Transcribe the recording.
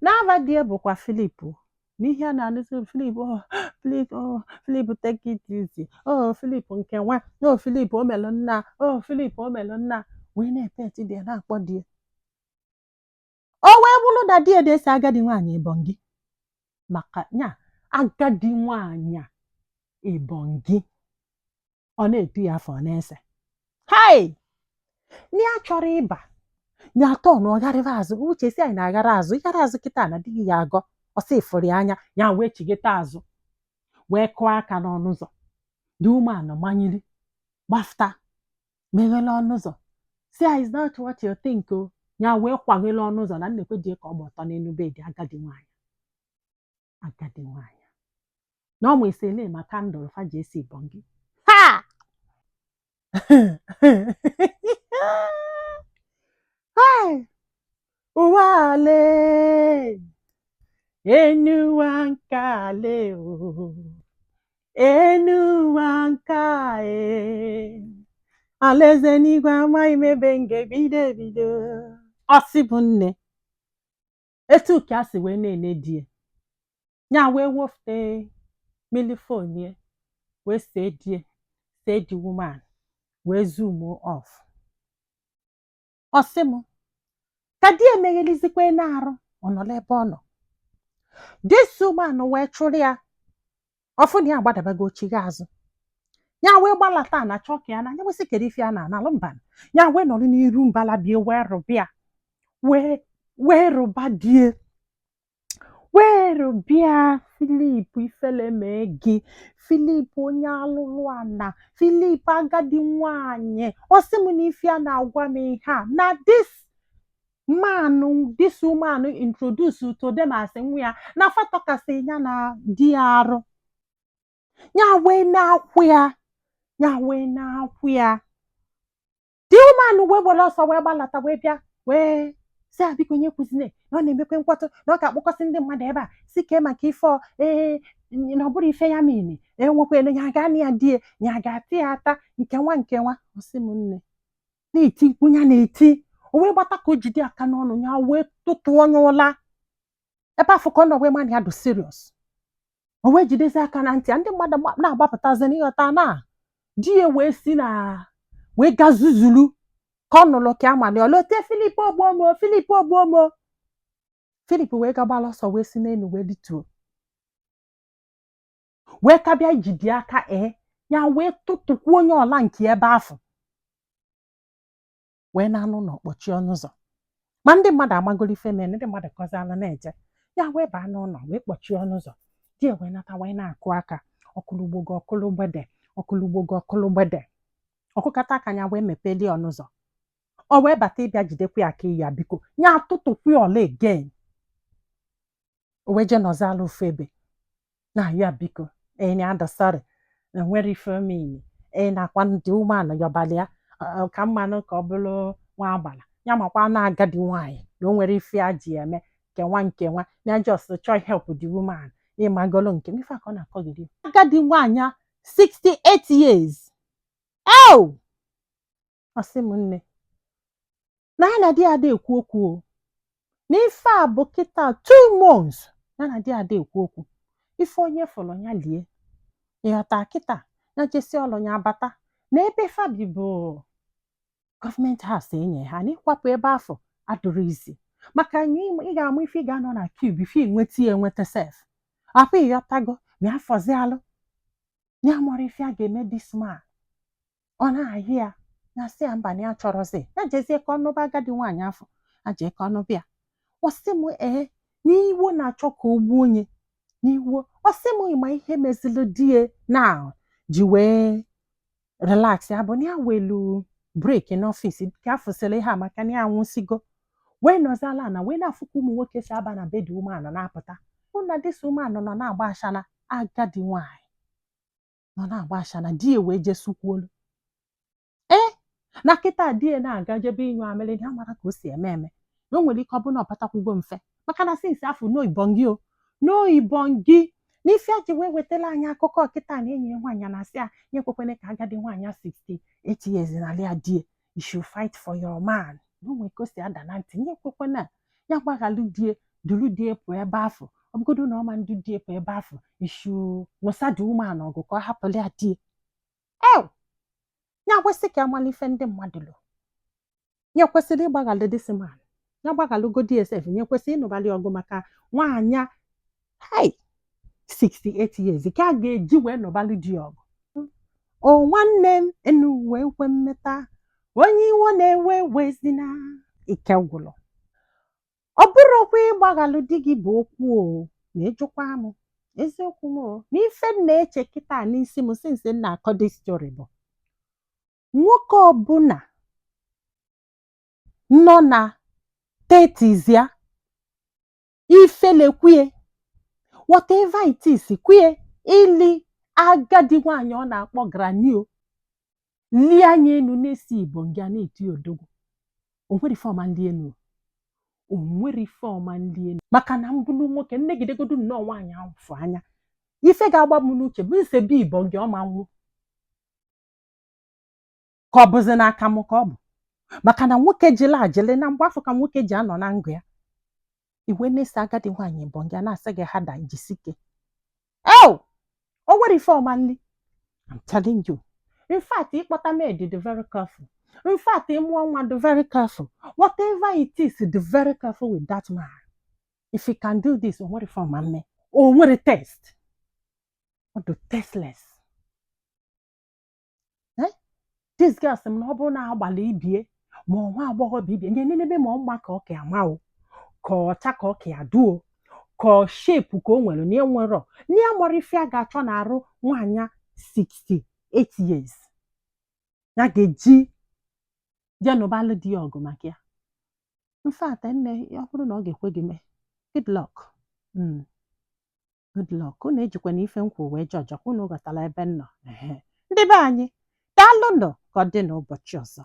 N'afa di ya bụkwa Filip o. N'ihe a na-anụzi Filip, oh Filip, oh Filip, take it easy, oh Filip, nke nwa, oh Filip, o melụ nna, oh Filip, o melụ nna, wee na-epeti di ya, na-akpọ di ya. O wee bụrụ na di ya na-ese agadi nwaanyị ịbọngị, maka nya agadi nwaanyị a ịbọngị, ọ na-etu ya afọ, ọ na-ese hai na ya chọrọ ịba nya atọ na ọgharịba azụ. Uche si anyị na-aghara azụ, ịghara azụ kịta na di gị ya agọ ọsọ ịfụrụ ya anya. Ya wee chigete azụ, wee kụọ aka n'ọnụ ụzọ. Dị umeanụ manyiri gbafta, meghele ọnụ ụzọ, si ya, "Is not what you think o." Ya wee kwaghele ọnụ ụzọ na nnekwe dị ka ọ gba ọtọ n'elu bed. Agadi nwaanyị, agadi nwaanyị na ọ ma esele ma candle fa ji esi ibọngị ha. Hey! Ụwa ale, enu ụwa nke ale o, enu ụwa nke a e, alaeze n'igwe, amaghị m ebe m ga-ebido ebido. Ọsị bụ nne, etu ka a si wee na-ene di ya, ya wee wofute mmiri phone ya, wee see di ya, see the woman, wee zoom off. Ọ sị m ka di emeghelizikwa na-arụ, ọ nọ n'ebe ọ nọ, this woman wee chụrụ ya ọfụ na ya agbadabago chigha azụ. Ya wee gbalata na chọọ ka ya na anya wesị kedu ife ya na analụ mba. Ya wee nọrọ n'iru mbala bie, wee rụbịa, wee rụba die, wee rụbịa. Filip, ifele mee gị. Filip, onye alụlụ ana. Filip, agadi nwanyị. Ọ sị m na ife a na-agwa m ihe a na this man, this woman introduce to them as nwa ya na fatọkasị ya na di ya arụ. Ya wee na-akwụ ya, ya wee na-akwụ ya. The woman wee were ọsọ wee gbalata, wee bịa, wee sị a, biko nye kwuzine na ọ na-emekwe mkpọtụ, na ọ ga-akpọkọsị ndị mmadụ ebe a, si kee maka ife ọ ee na ọ bụrụ ife ya mini enwekwene ya ga na ya die ya ga-ata ya ata nke nwa nke nwa. Ọ sị m nne, na-eti mkpu ya na-eti, o wee gbata ka o jide aka n'ọnụ ya, wee tụtụọ onye ụla ebe afọ ka ọ nọ, wee ma na ya dị serious. O wee jidezi aka na ntị ya, ndị mmadụ na-agbapụtazi n'ịghọta na di ya wee si na wee ga zuzulu ka ọ nụrụ ka amali olote Filip ogbuomo, Filip ogbuomo. Filip wee gagbala ọsọ, wee si n'elu wee lituo, wee ka bịa jide aka ee ya, wee tụtụkwu onye ọla nke ebe afọ, wee na-anụ na ọkpọchi ọnụ ụzọ. Ma ndị mmadụ amagoro ife mere, ndị mmadụ kọziala na-eje. Ya wee baa n'ụlọ, wee kpọchie ọnụ ụzọ. Di ya wee nata, wee na-akụ aka, ọkụlugbogo ọkụlụgbede, ọkụlugbogo ọkụlụgbede, ọkụkata aka. Ya wee mepelie ọnụ ụzọ, ọ wee bata ịbịa jidekwa ya aka ya, biko ya atụtụkwu ya ọla again. O wee jee nọziala ofu ebe na-ayọ ya, biko, ee na adọ sorry, na nwere ife omini ee nakwa ndị umeanụ yọbalịa ka mmanụ ka ọ bụrụ nwa agbala ya, makwa na agadi nwaanyị na o nwere ife a ji eme nke nwa nke nwa, na just chọọ help the woman, ịmagolo nke ife a ka ọ na-akọgide agadi nwaanyị a 68 years. Ew! Ọ sị m nne, na ya na di ya ada ekwu okwu o, na ife a bụ kịta 2 months ya na di ya ada ekwu okwu. Ife onye fụrụ ya lie, ịghọta? Kịta ya jesi ọlụ, ya abata na ebe fabi bụ government house enye ha, na ịkwapụ ebe afọ adụrụ izi, maka na ị ga-amụ ife, ị ga-anọ na queue before ị nweta ya, enweta sef akwa, ịghọtago? Ma afọzialụ ya mụrụ ife a ga-eme this man, ọ na-ahị ya, ya sị ya mba, na ya chọrọzi ya jezie ka ọ nụba agadi nwaanyị afọ, ya jee ka ọ nụba ya. Ọ sị m ee, n'iwo na-achọ ka o gbuo onye n'iwo. Ọ sị m ịma ihe mezili di ya na ji wee relax ya bụ na ya welu break n'office ka afụsịrị ihe a, maka na ya anwụsịgo, wee nọziala na wee na-afụkwa ụmụ nwoke si aba na bed woman na-apụta, hụ na this woman nọ na-agba ashana, agadi nwaanyị nọ na-agba ashana. Di ya wee jesukwuolu ee na kịta di ya na-aga jebe ịnyụ amịrị, ya mara ka o si eme eme, na o nwere ike ọ bụ na ọ batakwugo mfe, maka na since afọ n'oibongi o n'oibongi n'ife a ji wee wetara anyị akụkọ kịta na enyi ya nwaanyị na-asị ya nye ekwekwene ka agadi nwaanyị 68 years na ya die. You should fight for your man. Na o nwere ka o si ada na ntị, nye ekwekwene ya gbaghalụ die. Duru di pụọ ebe afọ. Ọ bụgodu na ọma ndị di pụọ ebe afọ ishu, nụsa dị umeala ọgụ ka ọ hapụrụ ya die. Ew, ya kwesị ka amala ife ndị mmadụ lụ. Ya kwesịrị ịgbaghalụ this man, ya gbaghalụgodi esef. Ya kwesịrị ịnụbalị ọgụ maka nwaanyị, hey, 68 years ka a ga-eji wee nụbalị di ya ọgụ. O nwanne m, enu wee kwe mmeta onye iwe na-ewe wezina ike gwụrụ. Ọ bụrụkwa ịgbaghalụ di gị bụ okwu o. Ma ịjụkwa m eziokwu m o, na ife m na-eche kịta n'isi m since m na-akọ this story bụ nwoke ọbụla nọ na 30s ya, ifele kwue, whatever it is, kwue ili agadi nwaanyị ọ na-akpọ granny o lie anya enu na-esi igbo nga na-eti odogwu. O nwere ife ọma nli enu, o nwere ife ọma nli enu, maka na mbụlụ nwoke nnegidegodu nnọọ nwaanyị ahụ anya, ife ga-agba m n'uche bụ nsebe igbo gị ọma nwụ ka ọ bụzi n'aka m ka ọ bụ, maka na nwoke jili ajili na mgbe afọ ka nwoke ji anọ na ngụ ya iwe na-ese agadi nwaanyị bụ gị na-asị gị ha da jisike. Ew, o nwere ife ọma nli. I'm telling you. In fact, ịkpọta maid, dị very careful. In fact, ịmụọ nwa, dị very careful. Whatever it is, dị very careful with that man. If he can do this, o nwere ife ọma mme. O nwere taste, ọ dị tasteless. Eh? This girl sị m na ọ bụrụ na agbalị ibie ma ọ nwa agbọghọ bụ ibie nye nenebe ma ọ mma ka ọ ka ama o, ka ọcha ka ọ ka aduo, ka ọ shape ka o nwere na enwerọ na ya mara ife a ga-achọ na-arụ nwaanyị 68 years ya ga-eji je nụbalụ di ya ọgụ maka ya. In fact, nne, ọ bụrụ na ọ ga-ekwe gị mee, good luck. Good luck. Unu ejikwa na ife nkwụ wee jọjọ unu ghọtara ebe m nọ. Ehe. Ndị be anyị, daalụnụ. Ka ọ dị n'ụbọchị ọzọ.